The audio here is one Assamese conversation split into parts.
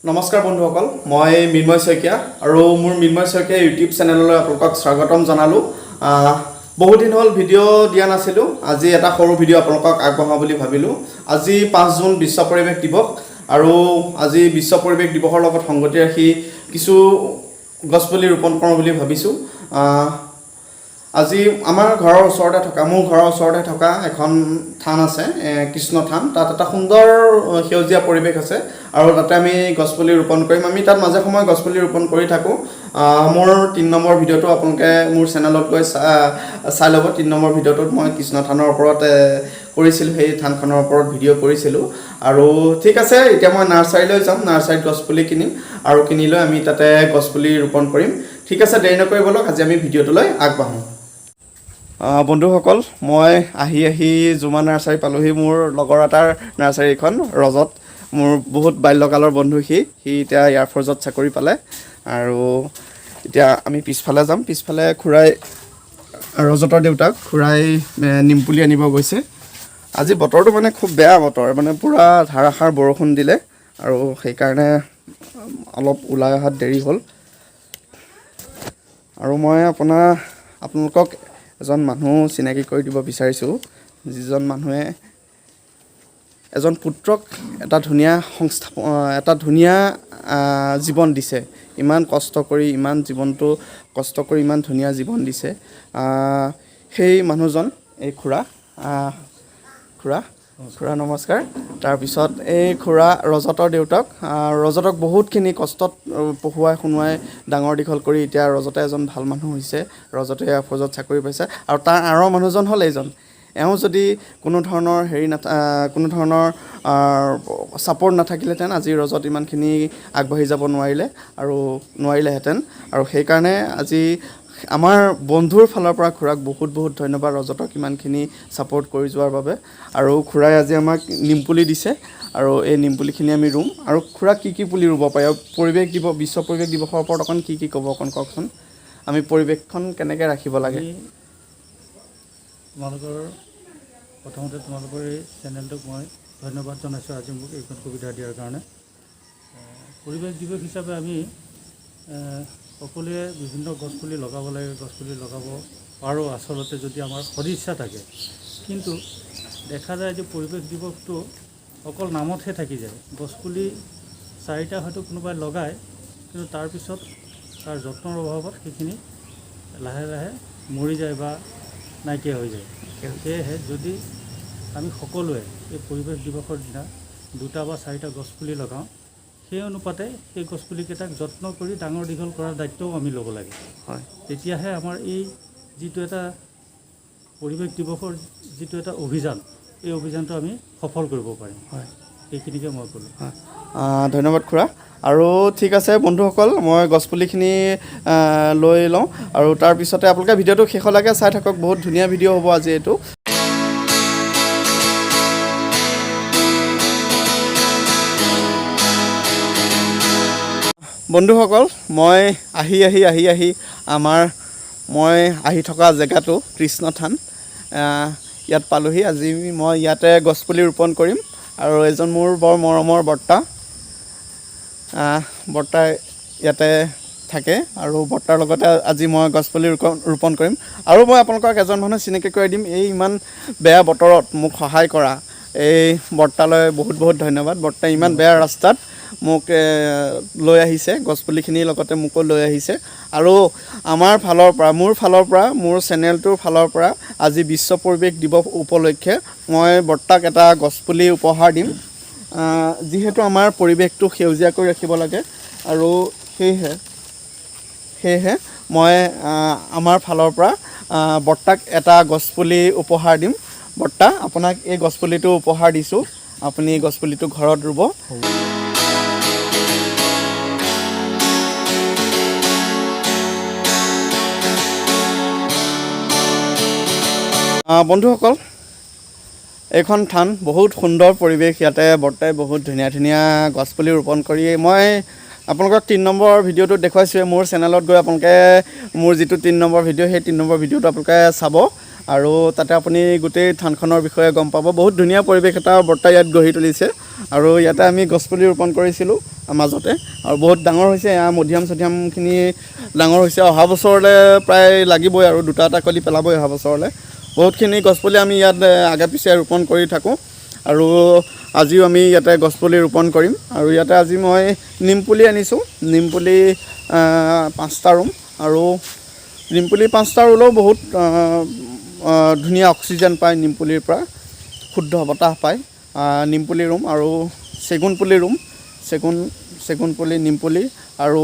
নমস্কাৰ বন্ধুসকল, মই মৃন্ময় শইকীয়া আৰু মোৰ মৃন্ময় শইকীয়া ইউটিউব চেনেললৈ আপোনালোকক স্বাগতম জনালোঁ। বহুদিন হ'ল ভিডিঅ' দিয়া নাছিলোঁ। আজি এটা সৰু ভিডিঅ' আপোনালোকক আগবঢ়াওঁ বুলি ভাবিলোঁ। আজি 5 জুন, বিশ্ব পৰিৱেশ দিৱস আৰু আজি বিশ্ব পৰিৱেশ দিৱসৰ লগত সংগতি ৰাখি কিছু গছপুলি ৰোপণ কৰোঁ বুলি ভাবিছোঁ। আজি আমাৰ ঘৰৰ ওচৰতে থকা, মোৰ ঘৰৰ ওচৰতে থকা এখন থান আছে, কৃষ্ণ থান। তাত এটা সুন্দৰ সেউজীয়া পৰিৱেশ আছে আৰু তাতে আমি গছপুলি ৰোপণ কৰিম। আমি তাত মাজে সময়ে গছপুলি ৰোপণ কৰি থাকোঁ। মোৰ 3 নম্বৰ ভিডিঅ'টো আপোনালোকে মোৰ চেনেলত গৈ চাই ল'ব। 3 নম্বৰ ভিডিঅ'টোত মই কৃষ্ণ থানৰ ওপৰত কৰিছিলোঁ, সেই থানখনৰ ওপৰত ভিডিঅ' কৰিছিলোঁ। আৰু ঠিক আছে, এতিয়া মই নাৰ্চাৰীলৈ যাম। নাৰ্চাৰীত গছপুলি কিনিম আৰু কিনি লৈ আমি তাতে গছপুলি ৰোপণ কৰিম। ঠিক আছে, দেৰি নকৰি ব'লক, আজি আমি ভিডিঅ'টোলৈ আগবাঢ়োঁ। বন্ধুসকল, মই আহি আহি জুমা নাৰ্চাৰী পালোহি। মোৰ লগৰ এটাৰ নাৰ্চাৰীখন, ৰজত, মোৰ বহুত বাল্যকালৰ বন্ধু। সি সি এতিয়া এয়াৰফ'ৰ্চত চাকৰি পালে। আৰু এতিয়া আমি পিছফালে যাম। পিছফালে খুৰাই, ৰজতৰ দেউতাক খুৰাই নিমপুলি আনিব গৈছে। আজি বতৰটো মানে খুব বেয়া বতৰ, মানে পূৰা ধাৰাসাৰ বৰষুণ দিলে আৰু সেইকাৰণে অলপ ওলাই অহাত দেৰি হ'ল। আৰু মই আপোনালোকক এজন মানুহ চিনাকি কৰি দিব বিচাৰিছোঁ, যিজন মানুহে এজন পুত্ৰক এটা ধুনীয়া জীৱন দিছে। ইমান কষ্ট কৰি, ইমান জীৱনটো কষ্ট কৰি ইমান ধুনীয়া জীৱন দিছে। সেই মানুহজন এই খুৰা। খুৰা, খুৰা নমস্কাৰ। তাৰপিছত এই খুৰা ৰজতৰ দেউতাক। ৰজতক বহুতখিনি কষ্টত পঢ়ুৱাই শুনোৱাই ডাঙৰ দীঘল কৰি এতিয়া ৰজতে এজন ভাল মানুহ হৈছে। ৰজতে এয়াৰফ'ৰ্চত চাকৰি পাইছে আৰু তাৰ আঁৰৰ মানুহজন হ'ল এইজন। এওঁ যদি কোনো ধৰণৰ হেৰি নাথা কোনো ধৰণৰ ছাপৰ্ট নাথাকিলেহেঁতেন, আজি ৰজত ইমানখিনি আগবাঢ়ি যাব নোৱাৰিলে আৰু নোৱাৰিলেহেঁতেন। আৰু সেইকাৰণে আজি আমাৰ বন্ধুৰ ফালৰ পৰা খুৰাক বহুত বহুত ধন্যবাদ, ৰজতক ইমানখিনি ছাপৰ্ট কৰি যোৱাৰ বাবে। আৰু খুৰাই আজি আমাক নিমপুলি দিছে আৰু এই নিমপুলিখিনি আমি ৰুম। আৰু খুৰা, কি কি পুলি ৰুব পাৰি আৰু পৰিৱেশ দিৱস, বিশ্ব পৰিৱেশ দিৱসৰ ওপৰত অকণ কি কি ক'ব, অকণ কওকচোন। আমি পৰিৱেশখন কেনেকৈ ৰাখিব লাগে? আমি তোমালোকৰ প্ৰথমতে তোমালোকৰ এই চেনেলটোক মই ধন্যবাদ জনাইছোঁ, আজি মোক এইখন সুবিধা দিয়াৰ কাৰণে। পৰিৱেশ দিৱস হিচাপে আমি সকলোৱে বিভিন্ন গছপুলি লগাব লাগে। গছপুলি লগাব পাৰোঁ আচলতে, যদি আমাৰ সদিচ্ছা থাকে। কিন্তু দেখা যায় যে পৰিৱেশ দিৱসটো অকল নামতহে থাকি যায়। গছপুলি চাৰিটা হয়তো কোনোবাই লগায়, কিন্তু তাৰপিছত তাৰ যত্নৰ অভাৱত সেইখিনি লাহে লাহে মৰি যায় বা নাইকিয়া হৈ যায়। সেয়েহে যদি আমি সকলোৱে এই পৰিৱেশ দিৱসৰ দিনা দুটা বা চাৰিটা গছপুলি লগাওঁ, সেই অনুপাতে সেই গছপুলিকেইটাক যত্ন কৰি ডাঙৰ দীঘল কৰাৰ দায়িত্বও আমি ল'ব লাগে। তেতিয়াহে আমাৰ এই যিটো এটা পৰিৱেশ দিৱসৰ যিটো এটা অভিযান, এই অভিযানটো আমি সফল কৰিব পাৰিম। সেইখিনিকে মই ক'লোঁ। হয়, ধন্যবাদ খুৰা। আৰু ঠিক আছে বন্ধুসকল, মই গছপুলিখিনি লৈ লওঁ আৰু তাৰপিছতে আপোনালোকে ভিডিঅ'টো শেষলৈকে চাই থাকক। বহুত ধুনীয়া ভিডিঅ' হ'ব আজি এইটো। বন্ধুসকল, মই আহি আহি আহি আহি আমাৰ মই আহি থকা জেগাটো কৃষ্ণ থান, ইয়াত পালোহি। আজি মই ইয়াতে গছপুলি ৰোপণ কৰিম। আৰু এজন মোৰ বৰ মৰমৰ বৰ্তা, বৰ্তাই ইয়াতে থাকে আৰু বৰ্তাৰ লগতে আজি মই গছপুলি ৰোপণ কৰিম। আৰু মই আপোনালোকক এজন মানুহ চিনাকি কৰাই দিম। এই ইমান বেয়া বতৰত মোক সহায় কৰা এই বৰ্তালৈ বহুত বহুত ধন্যবাদ। বৰ্তাই ইমান বেয়া ৰাস্তাত মোক লৈ আহিছে, গছপুলিখিনিৰ লগতে মোকো লৈ আহিছে। আৰু আমাৰ ফালৰ পৰা, মোৰ ফালৰ পৰা, মোৰ চেনেলটোৰ ফালৰ পৰা আজি বিশ্ব পৰিৱেশ দিৱস উপলক্ষে মই বৰ্তাক এটা গছপুলি উপহাৰ দিম। যিহেতু আমাৰ পৰিৱেশটো সেউজীয়া কৰি ৰাখিব লাগে আৰু সেয়েহে মই আমাৰ ফালৰ পৰা বৰ্তাক এটা গছপুলি উপহাৰ দিম। বৰ্তা, আপোনাক এই গছপুলিটো উপহাৰ দিছোঁ। আপুনি এই গছপুলিটো ঘৰত ৰুব। বন্ধুসকল, এইখন থান বহুত সুন্দৰ পৰিৱেশ। ইয়াতে বৰ্তাই বহুত ধুনীয়া ধুনীয়া গছপুলি ৰোপণ কৰি, মই আপোনালোকক 3 নম্বৰ ভিডিঅ'টোত দেখুৱাইছোঁৱে। মোৰ চেনেলত গৈ আপোনালোকে মোৰ যিটো 3 নম্বৰ ভিডিঅ', সেই 3 নম্বৰ ভিডিঅ'টো আপোনালোকে চাব আৰু তাতে আপুনি গোটেই থানখনৰ বিষয়ে গম পাব। বহুত ধুনীয়া পৰিৱেশ এটা বৰ্তাই ইয়াত গঢ়ি তুলিছে আৰু ইয়াতে আমি গছপুলি ৰোপণ কৰিছিলোঁ। মাজতে আৰু বহুত ডাঙৰ হৈছে। এয়া মধিয়াম চধিয়ামখিনি ডাঙৰ হৈছে, অহা বছৰলৈ প্ৰায় লাগিবই আৰু দুটা এটা কলি পেলাবই অহা বছৰলৈ। বহুতখিনি গছপুলি আমি ইয়াত আগে পিছে ৰোপণ কৰি থাকোঁ আৰু আজিও আমি ইয়াতে গছপুলি ৰোপণ কৰিম। আৰু ইয়াতে আজি মই নিমপুলি আনিছোঁ, নিমপুলি 5টা ৰুম। আৰু নিমপুলি 5টা ৰুলেও বহুত ধুনীয়া অক্সিজেন পায়, নিমপুলিৰ পৰা শুদ্ধ বতাহ পায়। নিমপুলি ৰুম আৰু চেগুন পুলি ৰুম, চেগুন পুলি, নিমপুলি। আৰু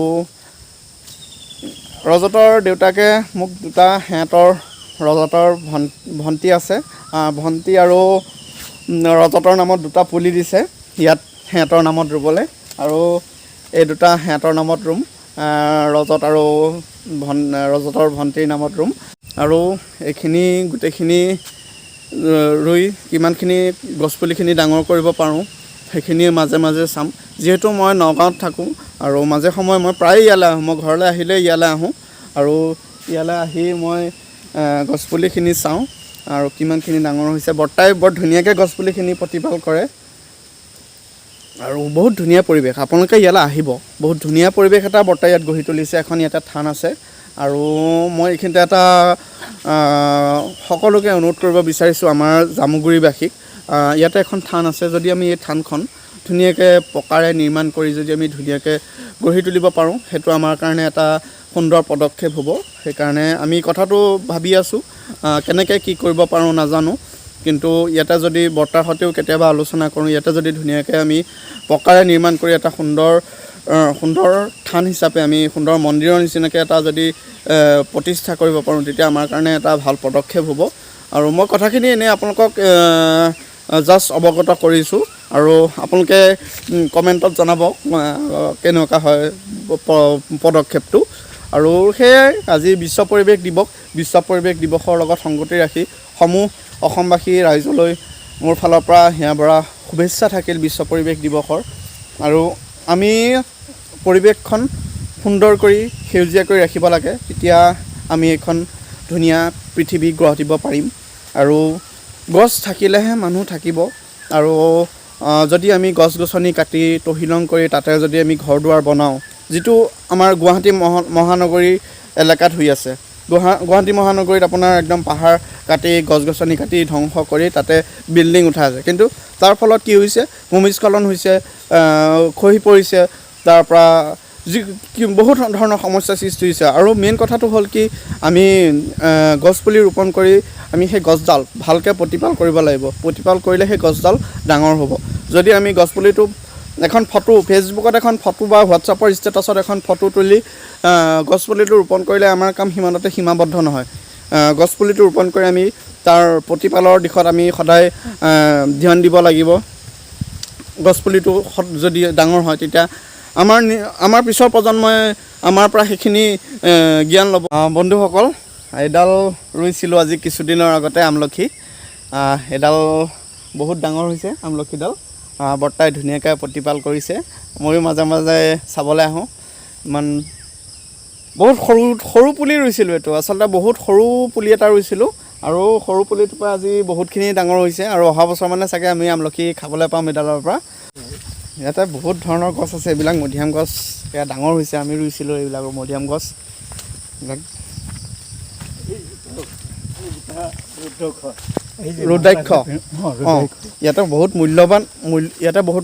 ৰজতৰ দেউতাকে মোক দুটা, সিহঁতৰ ৰজতৰ ভণ্টি আছে, ভণ্টি আৰু ৰজতৰ নামত দুটা পুলি দিছে ইয়াত সিহঁতৰ নামত ৰুবলৈ। আৰু এই দুটা সিহঁতৰ নামত ৰুম, ৰজত আৰু ৰজতৰ ভণ্টিৰ নামত ৰুম। আৰু এইখিনি গোটেইখিনি ৰুই কিমানখিনি গছপুলিখিনি ডাঙৰ কৰিব পাৰোঁ সেইখিনি মাজে মাজে চাম। যিহেতু মই নগাঁৱত থাকোঁ আৰু মাজে সময়ে মই প্ৰায়ে ইয়ালৈ আহোঁ, মই ঘৰলৈ আহিলে ইয়ালৈ আহোঁ আৰু ইয়ালৈ আহি মই গছপুলিখিনি চাওঁ আৰু কিমানখিনি ডাঙৰ হৈছে। বৰ্তাই বৰ ধুনীয়াকৈ গছপুলিখিনি প্ৰতিপাল কৰে আৰু বহুত ধুনীয়া পৰিৱেশ। আপোনালোকে ইয়ালৈ আহিব, বহুত ধুনীয়া পৰিৱেশ এটা বৰ্তাই ইয়াত গঢ়ি তুলিছে। এখন ইয়াতে থান আছে। আৰু মই এইখিনিতে এটা সকলোকে অনুৰোধ কৰিব বিচাৰিছোঁ, আমাৰ জামুগুৰিবাসীক, ইয়াতে এখন থান আছে, যদি আমি এই থানখন ধুনীয়াকৈ পকাৰে নিৰ্মাণ কৰি যদি আমি ধুনীয়াকৈ গঢ়ি তুলিব পাৰোঁ, সেইটো আমাৰ কাৰণে এটা সুন্দৰ পদক্ষেপ হ'ব। সেইকাৰণে আমি কথাটো ভাবি আছোঁ, কেনেকৈ কি কৰিব পাৰোঁ নাজানো, কিন্তু ইয়াতে যদি বৰ্তাৰ সৈতেও কেতিয়াবা আলোচনা কৰোঁ, ইয়াতে যদি ধুনীয়াকৈ আমি পকাৰে নিৰ্মাণ কৰি এটা সুন্দৰ থান হিচাপে আমি সুন্দৰ মন্দিৰৰ নিচিনাকৈ এটা যদি প্ৰতিষ্ঠা কৰিব পাৰোঁ, তেতিয়া আমাৰ কাৰণে এটা ভাল পদক্ষেপ হ'ব। আৰু মই কথাখিনি এনেই আপোনালোকক জাষ্ট অৱগত কৰিছোঁ আৰু আপোনালোকে কমেণ্টত জনাব কেনেকুৱা হয় পদক্ষেপটো। আৰু সেয়াই আজি বিশ্ব পৰিৱেশ দিৱস, বিশ্ব পৰিৱেশ দিৱসৰ লগত সংগতি ৰাখি সমূহ অসমবাসী ৰাইজলৈ মোৰ ফালৰ পৰা হিয়া ভৰা শুভেচ্ছা থাকিল বিশ্ব পৰিৱেশ দিৱসৰ। আৰু আমি পৰিৱেশখন সুন্দৰ কৰি সেউজীয়া কৰি ৰাখিব লাগে, তেতিয়া আমি এখন ধুনীয়া পৃথিৱী গঢ় দিব পাৰিম। আৰু গছ থাকিলেহে মানুহ থাকিব। আৰু যদি আমি গছ গছনি কাটি তহিলং কৰি তাতে যদি আমি ঘৰ দুৱাৰ বনাওঁ, যিটো আমাৰ গুৱাহাটী মহানগৰী এলেকাত হৈ আছে, গুৱাহাটী মহানগৰীত আপোনাৰ একদম পাহাৰ কাটি গছ গছনি কাটি ধ্বংস কৰি তাতে বিল্ডিং উঠাই আছে, কিন্তু তাৰ ফলত কি হৈছে, ভূমিস্খলন হৈছে, খহি পৰিছে, তাৰ পৰা যি কি বহুত ধৰণৰ সমস্যাৰ সৃষ্টি হৈছে। আৰু মেইন কথাটো হ'ল কি, আমি গছপুলি ৰোপণ কৰি আমি সেই গছডাল ভালকৈ প্ৰতিপাল কৰিব লাগিব। প্ৰতিপাল কৰিলে সেই গছডাল ডাঙৰ হ'ব। যদি আমি গছপুলিটো এখন ফটো, ফেচবুকত এখন ফটো বা হোৱাটছআপৰ ষ্টেটাছত এখন ফটো তুলি গছপুলিটো ৰোপণ কৰিলে আমাৰ কাম সিমানতে সীমাবদ্ধ নহয়। গছপুলিটো ৰোপণ কৰি আমি তাৰ প্ৰতিপালৰ দিশত আমি সদায় ধ্যান দিব লাগিব। গছপুলিটো যদি ডাঙৰ হয়, তেতিয়া আমাৰ পিছৰ প্ৰজন্মই আমাৰ পৰা সেইখিনি জ্ঞান ল'ব। বন্ধুসকল, এডাল ৰুইছিলোঁ আজি কিছুদিনৰ আগতে আমলখি, এডাল বহুত ডাঙৰ হৈছে আমলখিডাল। বৰ্তাই ধুনীয়াকৈ প্ৰতিপাল কৰিছে, ময়ো মাজে মাজে চাবলৈ আহোঁ। ইমান বহুত সৰু সৰু পুলি ৰুইছিলোঁ, এইটো আচলতে বহুত সৰু পুলি এটা ৰুইছিলোঁ আৰু সৰু পুলিটোৰ পৰা আজি বহুতখিনি ডাঙৰ হৈছে। আৰু অহা বছৰ মানে চাগে আমি আমলখি খাবলৈ পাম এডালৰ পৰা। ইয়াতে বহুত ধৰণৰ গছ আছে, এইবিলাক মধিয়াম গছ, এয়া ডাঙৰ হৈছে, আমি ৰুইছিলোঁ এইবিলাক মধিয়াম গছ এইবিলাক। ৰুদ্ৰাক্ষ। অঁ, ইয়াতে বহুত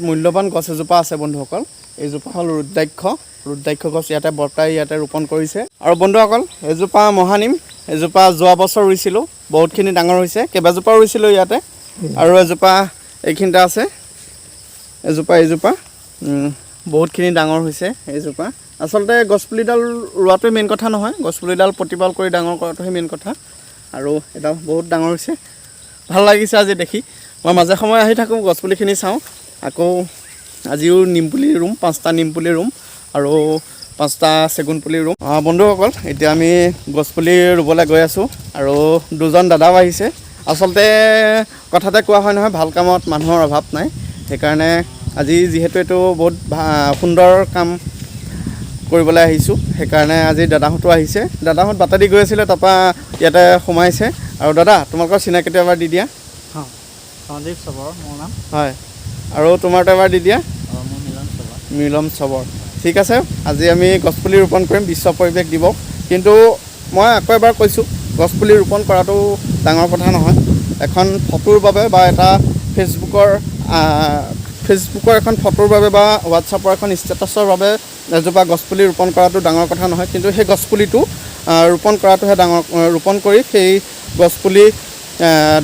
মূল্যৱান গছ এজোপা আছে বন্ধুসকল। এইজোপা হ'ল ৰুদ্ৰাক্ষ। ৰুদ্ৰাক্ষ গছ ইয়াতে বৰ্তাই ইয়াতে ৰোপণ কৰিছে। আৰু বন্ধুসকল, এজোপা মহানিম, এজোপা যোৱা বছৰ ৰুইছিলোঁ, বহুতখিনি ডাঙৰ হৈছে। কেইবাজোপাও ৰুইছিলোঁ ইয়াতে। আৰু এজোপা এইখিনিতে আছে, এজোপা এইজোপা বহুতখিনি ডাঙৰ হৈছে এইজোপা। আচলতে গছপুলিডাল ৰোৱাটোৱে মেইন কথা নহয়, গছপুলিডাল প্ৰতিপাল কৰি ডাঙৰ কৰাটোহে মেইন কথা। আৰু এডাল বহুত ডাঙৰ হৈছে, ভাল লাগিছে আজি দেখি। মই মাজে সময়ে আহি থাকোঁ, গছপুলিখিনি চাওঁ। আকৌ আজিও নিমপুলি ৰুম, 5টা নিমপুলি ৰুম আৰু 5টা চেগুন পুলি ৰুম। বন্ধুসকল, এতিয়া আমি গছপুলি ৰুবলৈ গৈ আছোঁ আৰু দুজন দাদাও আহিছে। আচলতে কথাতে কোৱা হয় নহয়, ভাল কামত মানুহৰ অভাৱ নাই। সেইকাৰণে আজি যিহেতু এইটো বহুত সুন্দৰ কাম কৰিবলৈ আহিছোঁ, সেইকাৰণে আজি দাদাহঁতো আহিছে। দাদাহঁত বাটেদি গৈ আছিলে, তাৰপৰা ইয়াতে সোমাইছে। আৰু দাদা, তোমালোকৰ চিনাকিটো এবাৰ দি দিয়া। সন্দীপ চবৰ মোৰ নাম। হয়, আৰু তোমাৰটো এবাৰ দি দিয়া। মোৰ মিলন চবৰ। মিলন চবৰ। ঠিক আছে, আজি আমি গছপুলি ৰোপণ কৰিম বিশ্ব পৰিৱেশ দিৱস। কিন্তু মই আকৌ এবাৰ কৈছোঁ, গছপুলি ৰোপণ কৰাটো ডাঙৰ কথা নহয়। এখন ফটোৰ বাবে বা এটা ফেচবুকৰ এখন ফটোৰ বাবে বা হোৱাটছআপৰ এখন ষ্টেটাছৰ বাবে এজোপা গছপুলি ৰোপণ কৰাটো ডাঙৰ কথা নহয়। কিন্তু সেই গছপুলিটো ৰোপণ কৰাটোহে ডাঙৰ, ৰোপণ কৰি সেই গছপুলি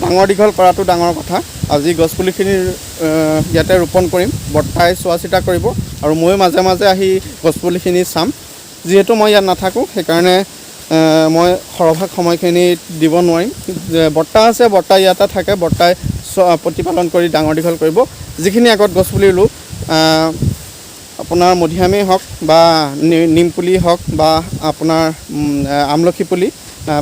ডাঙৰ দীঘল কৰাটো ডাঙৰ কথা। আজি গছপুলিখিনি ইয়াতে ৰোপণ কৰিম, বৰ্তাই চোৱা চিতা কৰিব আৰু ময়ো মাজে মাজে আহি গছপুলিখিনি চাম। যিহেতু মই ইয়াত নাথাকোঁ, সেইকাৰণে মই সৰহভাগ সময়খিনি দিব নোৱাৰিম। বৰ্তা আছে, বৰ্তা ইয়াতে থাকে, বৰ্তাই প্ৰতিপালন কৰি ডাঙৰ দীঘল কৰিব। যিখিনি আগত গছপুলি ৰুলোঁ, আপোনাৰ মধুৰিআমেই হওক বা নিমপুলি হওক বা আপোনাৰ আমলখি পুলি,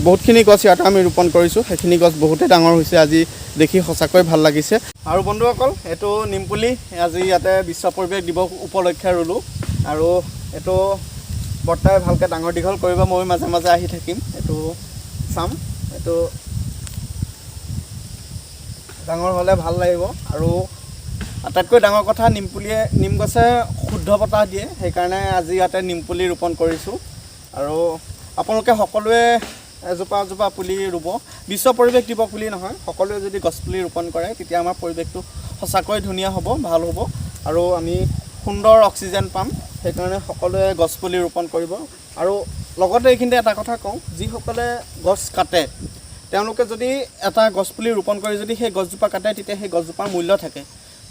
বহুতখিনি গছ ইয়াতে আমি ৰোপণ কৰিছোঁ। সেইখিনি গছ বহুতেই ডাঙৰ হৈছে, আজি দেখি সঁচাকৈ ভাল লাগিছে। আৰু বন্ধুসকল, এইটো নিমপুলি আজি ইয়াতে বিশ্ব পৰিৱেশ দিৱস উপলক্ষে ৰুলোঁ আৰু এইটো বৰ্তাই ভালকৈ ডাঙৰ দীঘল কৰিব, ময়ো মাজে মাজে আহি থাকিম, এইটো চাম। এইটো ডাঙৰ হ'লে ভাল লাগিব। আৰু আটাইতকৈ ডাঙৰ কথা, নিম গছে শুদ্ধ বতাহ দিয়ে, সেইকাৰণে আজি ইয়াতে নিমপুলি ৰোপণ কৰিছোঁ। আৰু আপোনালোকে সকলোৱে এজোপা এজোপা পুলি ৰুব। বিশ্ব পৰিৱেশ দিৱস বুলি নহয়, সকলোৱে যদি গছপুলি ৰোপণ কৰে তেতিয়া আমাৰ পৰিৱেশটো সঁচাকৈ ধুনীয়া হ'ব, ভাল হ'ব আৰু আমি সুন্দৰ অক্সিজেন পাম। সেইকাৰণে সকলোৱে গছপুলি ৰোপণ কৰিব। আৰু লগতে এইখিনিতে এটা কথা কওঁ, যিসকলে গছ কাটে তেওঁলোকে যদি এটা গছপুলি ৰোপণ কৰি যদি সেই গছজোপা কাটে, তেতিয়া সেই গছজোপাৰ মূল্য থাকে।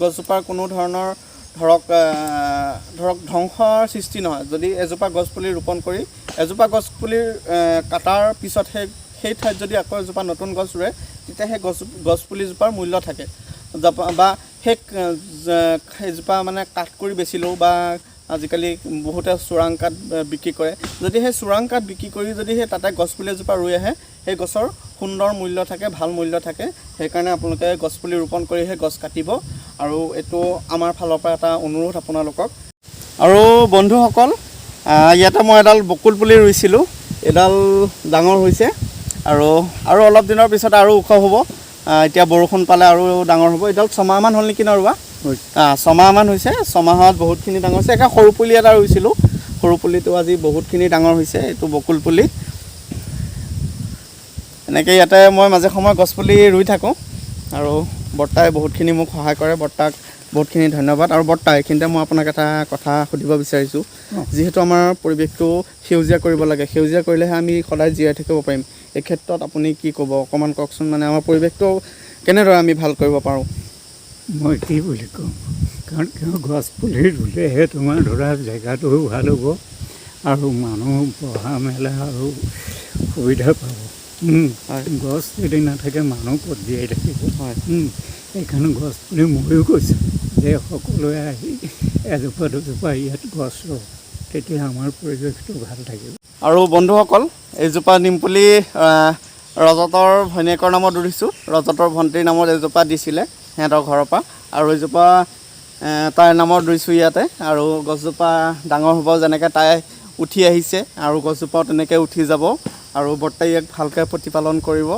গছজোপাৰ কোনো ধৰণৰ ধৰক ধ্বংসৰ সৃষ্টি নহয়। যদি এজোপা গছপুলি ৰোপণ কৰি এজোপা গছপুলিৰ কাটাৰ পিছত সেই ঠাইত যদি আকৌ এজোপা নতুন গছ ৰুৱে, তেতিয়া সেই গছপুলিজোপাৰ মূল্য থাকে। বা সেইজোপা মানে কাঠ কৰি বেচিলেও বা আজিকালি বহুতে চোৰাং কাঠ বিক্ৰী কৰে, যদি সেই চোৰাং কাঠ বিক্ৰী কৰি যদি সেই তাতে গছপুলি এজোপা ৰুই আহে, সেই গছৰ সুন্দৰ মূল্য থাকে, ভাল মূল্য থাকে। সেইকাৰণে আপোনালোকে গছপুলি ৰোপণ কৰিহে গছ কাটিব। আৰু এইটো আমাৰ ফালৰ পৰা এটা অনুৰোধ আপোনালোকক। আৰু বন্ধুসকল, ইয়াতে মই এডাল বকুল পুলি ৰুইছিলোঁ, এডাল ডাঙৰ হৈছে আৰু আৰু অলপ দিনৰ পিছত আৰু ওখ হ'ব। এতিয়া বৰষুণ পালে আৰু ডাঙৰ হ'ব। এডাল ছমাহমান হ'ল নেকি ন ৰোৱা? ছমাহমান হৈছে, ছমাহত বহুতখিনি ডাঙৰ হৈছে। একে সৰু পুলি এটা ৰুইছিলোঁ, সৰু পুলিটো আজি বহুতখিনি ডাঙৰ হৈছে। এইটো বকুল পুলি। এনেকৈ ইয়াতে মই মাজে সময়ে গছপুলি ৰুই থাকোঁ আৰু বৰ্তাই বহুতখিনি মোক সহায় কৰে, বৰ্তাক বহুতখিনি ধন্যবাদ। আৰু বৰ্তা, এইখিনিতে মই আপোনাক এটা কথা সুধিব বিচাৰিছোঁ। যিহেতু আমাৰ পৰিৱেশটো সেউজীয়া কৰিব লাগে, সেউজীয়া কৰিলেহে আমি সদায় জীয়াই থাকিব পাৰিম, এই ক্ষেত্ৰত আপুনি কি ক'ব অকণমান কওকচোন। মানে আমাৰ পৰিৱেশটো কেনেদৰে আমি ভাল কৰিব পাৰোঁ? মই কি বুলি ক'ম, কাৰণ কিয় গছ পুলি ৰুলেহে তোমাৰ ধৰা জেগাটোও ভাল হ'ব আৰু মানুহ বহা মেলা আৰু সুবিধা পাব। গছ যদি নাথাকে মানুহ ক'ত জীয়াই থাকিব? সেইকাৰণে গছ পুলি ময়ো কৈছোঁ যে সকলোৱে আহি এজোপা দুজোপা ইয়াত গছ ৰুওক, তেতিয়া আমাৰ পৰিৱেশটো ভাল থাকিব। আৰু বন্ধুসকল, এইজোপা নিমপুলি ৰজতৰ ভনীয়েকৰ নামত ৰুইছোঁ। ৰজতৰ ভণ্টিৰ নামত এজোপা দিছিলে সিহঁতৰ ঘৰৰ পৰা, আৰু এইজোপা তাইৰ নামত ৰুইছোঁ ইয়াতে। আৰু গছজোপা ডাঙৰ হ'ব, যেনেকৈ তাই উঠি আহিছে আৰু গছজোপাও তেনেকৈ উঠি যাব আৰু বৰ্তাই ইয়াক ভালকৈ প্ৰতিপালন কৰিব।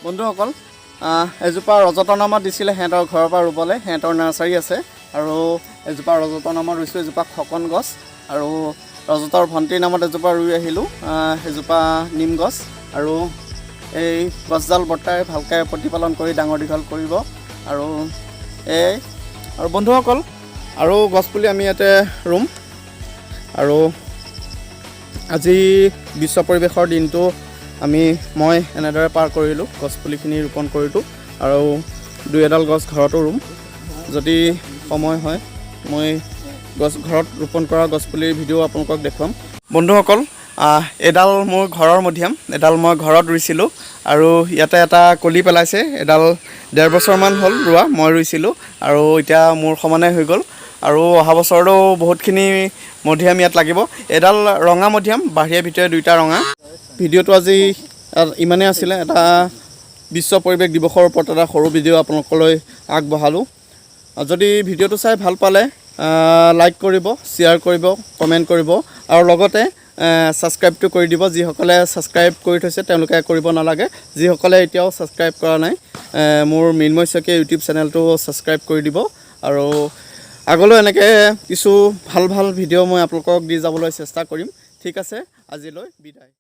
বন্ধুসকল, এজোপা ৰজতৰ নামত দিছিলে সিহঁতৰ ঘৰৰ পৰা ৰুবলৈ, সিহঁতৰ নাৰ্চাৰী আছে। আৰু এজোপা ৰজতৰ নামত ৰুইছোঁ, এজোপা খকন গছ। আৰু ৰজতৰ ভণ্টিৰ নামত এজোপা ৰুই আহিলোঁ, এজোপা নিম গছ। আৰু এই গছডাল বৰ্তাই ভালকৈ প্ৰতিপালন কৰি ডাঙৰ দীঘল কৰিব। আৰু এই আৰু বন্ধুসকল, আৰু গছপুলি আমি ইয়াতে ৰুম। আৰু আজি বিশ্ব পৰিৱেশৰ দিনটো মই এনেদৰে পাৰ কৰিলোঁ, গছপুলিখিনি ৰোপণ কৰিলোঁ আৰু দুই এডাল গছ ঘৰতো ৰুম। যদি সময় হয় মই ঘৰত ৰোপণ কৰা গছপুলিৰ ভিডিঅ' আপোনালোকক দেখুৱাম। বন্ধুসকল, এডাল মোৰ ঘৰৰ মধিয়াম, এডাল মই ঘৰত ৰুইছিলোঁ আৰু ইয়াতে এটা কলি পেলাইছে। এডাল 1.5 বছৰমান হ'ল ৰোৱা, মই ৰুইছিলোঁ আৰু এতিয়া মোৰ সমানে হৈ গ'ল। আৰু অহা বছৰতো বহুতখিনি মধিয়াম ইয়াত লাগিব। এডাল ৰঙা মধিয়াম, বাহিৰে ভিতৰে দুইটা ৰঙা। ভিডিঅ'টো আজি ইমানেই আছিলে, এটা বিশ্ব পৰিৱেশ দিৱসৰ ওপৰত এটা সৰু ভিডিঅ' আপোনালোকলৈ আগবঢ়ালোঁ। যদি ভিডিঅ'টো চাই ভাল পালে লাইক কৰিব, শ্বেয়াৰ কৰিব, কমেণ্ট কৰিব আৰু লগতে ছাবস্ক্ৰাইবটো কৰি দিব। যিসকলে ছাবস্ক্ৰাইব কৰি থৈছে তেওঁলোকে কৰিব নালাগে, যিসকলে এতিয়াও ছাবস্ক্ৰাইব কৰা নাই মোৰ মৃন্ময় শইকীয়া ইউটিউব চেনেলটো ছাবস্ক্ৰাইব কৰি দিব। আৰু আগলৈ এনেকৈ কিছু ভাল ভাল ভিডিঅ' মই আপোনালোকক দি যাবলৈ চেষ্টা কৰিম। ঠিক আছে, আজিলৈ বিদায়।